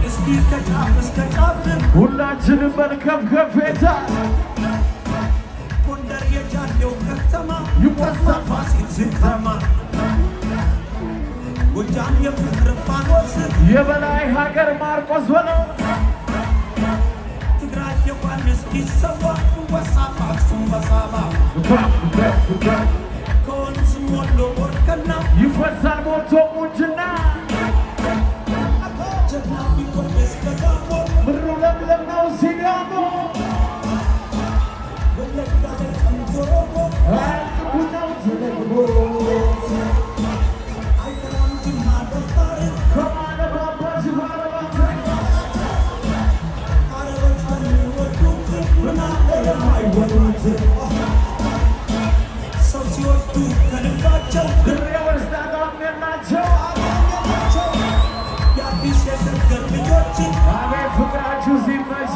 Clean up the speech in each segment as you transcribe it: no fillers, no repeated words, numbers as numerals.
እስኪ ከጫፍ እስከ ጫፍ። ሁላችንም በልከፍ ከፌታ። ጎንደር የጃሌው ከተማ። ይወሳል። ፋሲል ሲተማ፣ ጎጃም የፍቅር ፋኖስ። የበላይ ሀገር ማርቆስ በለው። ትግራይ ዮሐንስ ቢሰዋ ወሳ አክሱም በሳባ። ከወንዝ ወሎ ወርከና። ይፈሳል ሞቶ ቁንጅና። ጀግና ቢቆየስ በጋሞ። ምድሩ ለምለም ነው ሲዳሞ። ወለጋ ለቀምት ኦሮሞ። ቡናው ተደግሞ። አይፈራም ጅማ ደፋር። ከማነ ባባ ጅፋር። አረቦች በሚወዱት ምናለ የማይወዱት ሰው ሲወዱ ከልባቸው። ድሬዎች ጣጣም የላቸው። አገኘናቸው የአዲስ የሸገር ልጆች። አቤት ፍቅራችሁ ሲመች።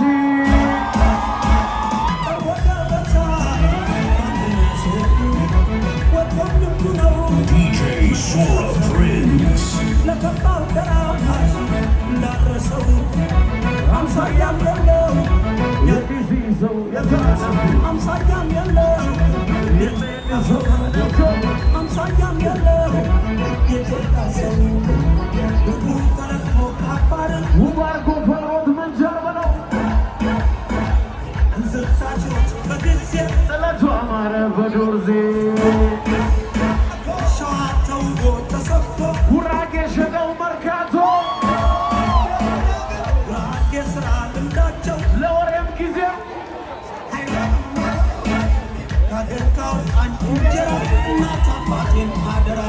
ወደ በታ አንድነት ወዶም ልቡ ነው። DJ Sora Prince. ለከፋው ደራሽ እንዳረሰው አምሳያም የለው። የጊዜ ሰው የተራሰው። አምሳያም የለው። ሰው አምሳያም የለው የኢትዮጵያ ሰው እግሩ ተለቅሞ ከአፋር። ውብ አድርጎ ፈጥሮት ምንጃር በለው። እንዝርታችሁት በጊዜ። ጥለቱ አማረ በዶርዜ። ሸዋ ተውቦ ተሰፍቶ። ጉራጌ ሸጠው መርካቶ። ጉራጌ ስራ ልምዳቸው። ለወሬም ጊዜው። ከአገር ካወጣኝ እንጀራ እናት አባቴን አደራ።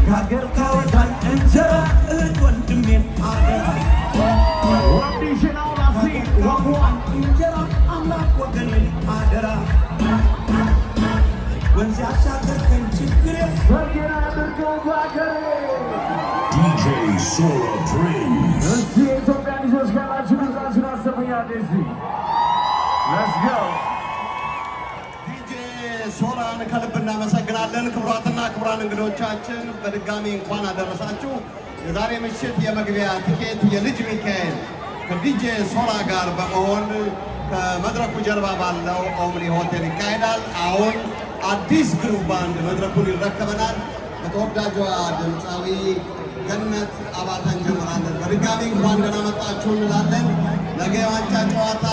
ከአገር ካወጣኝ እንጀራ እህት ወንድሜን አደራ። ወንዲሽናው ላሲ ወጉዋን። ካወጣኝ እንጀራ አምላክ ወገኔን አደራ። ወንዝ ያሻገርከኝ ችግሬ። ሰርጌን አድርገው በአገሬ። DJ Sora Prince. እስቲ የኢትዮጵያ ልጆች ካላችሁ ድምፃችሁን አሰሙኝ። አዲስ let's go. ዲጄ ሶራን ከልብ እናመሰግናለን። ክቡራትና ክቡራን እንግዶቻችን በድጋሚ እንኳን አደረሳችሁ። የዛሬ ምሽት የመግቢያ ቲኬት የልጅ ሚካኤል ከዲጄ ሶራ ጋር በመሆን ከመድረኩ ጀርባ ባለው ኦምኒ ሆቴል ይካሄዳል። አሁን አዲስ ግሩቭ ባንድ መድረኩን ይረከበናል። በተወዳጇ ድምፃዊ ገነት አባተ እንጀምራለን። በድጋሚ እንኳን ደህና መጣችሁ እንላለን። ነገ የዋንጫ ጨዋታ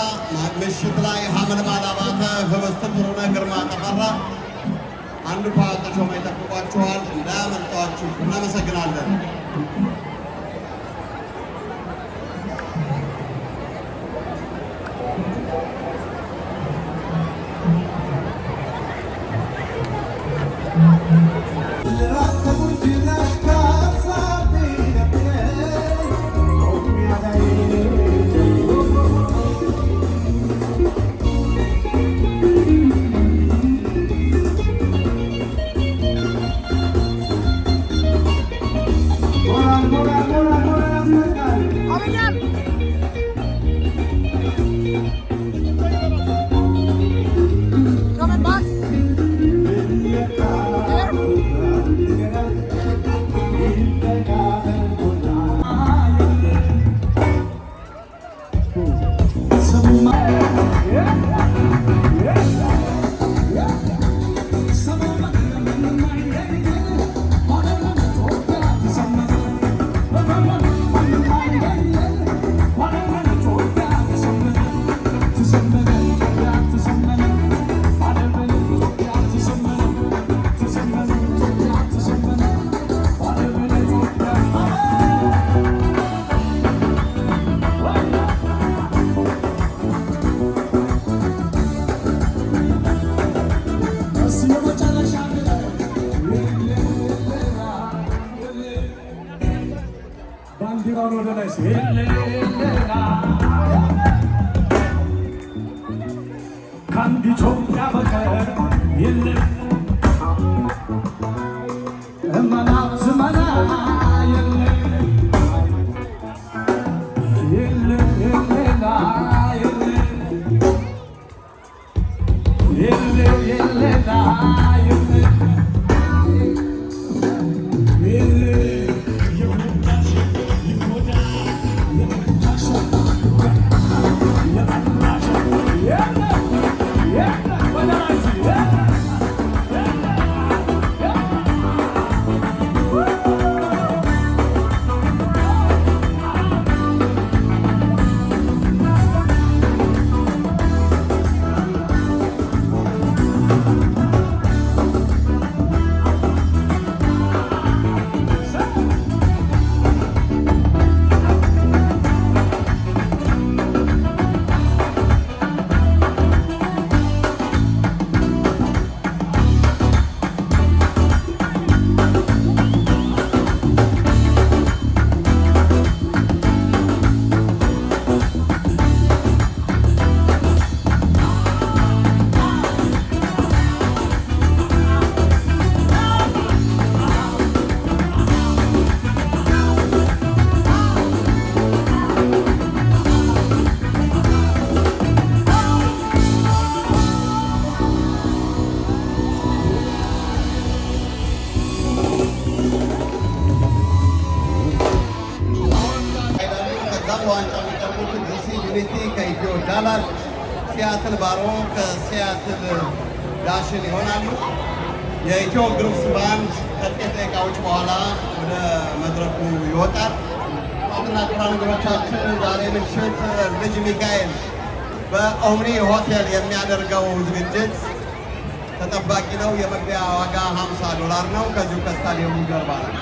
ምሽት ላይ ሀመልማል አባተ፣ ህብስት ጥሩነህ፣ ግርማ ተፈራ፣ አንዱ ተሾመ ይጠብቋችኋል። እንዳያመልጧችሁ። እናመሰግናለን። Coming back. Here. ባንዲራውን ወደ ላይ ከአንድ ኢትዮጵያ በቀር የለም። እመና ዝመና የለም፣ የለም ሌላ የለም፣ የለም ሌላ የለም። ከሲያትል ባሮ፣ ከሲያትል ዳሽን ይሆናሉ። የኢትዮ ግሩፕስ ባንድ ከጥቂት ደቂቃዎች በኋላ ወደ መድረኩ ይወጣል። ክቡራትና ክቡራን እንግዶቻችን፣ ዛሬ ምሽት ልጅ ሚካኤል በኦምኒ ሆቴል የሚያደርገው ዝግጅት ተጠባቂ ነው። የመግቢያ ዋጋ 50 ዶላር ነው። ከዚሁ ከስታዲየሙ ጀርባ ነው።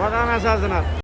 በጣም ያሳዝናል።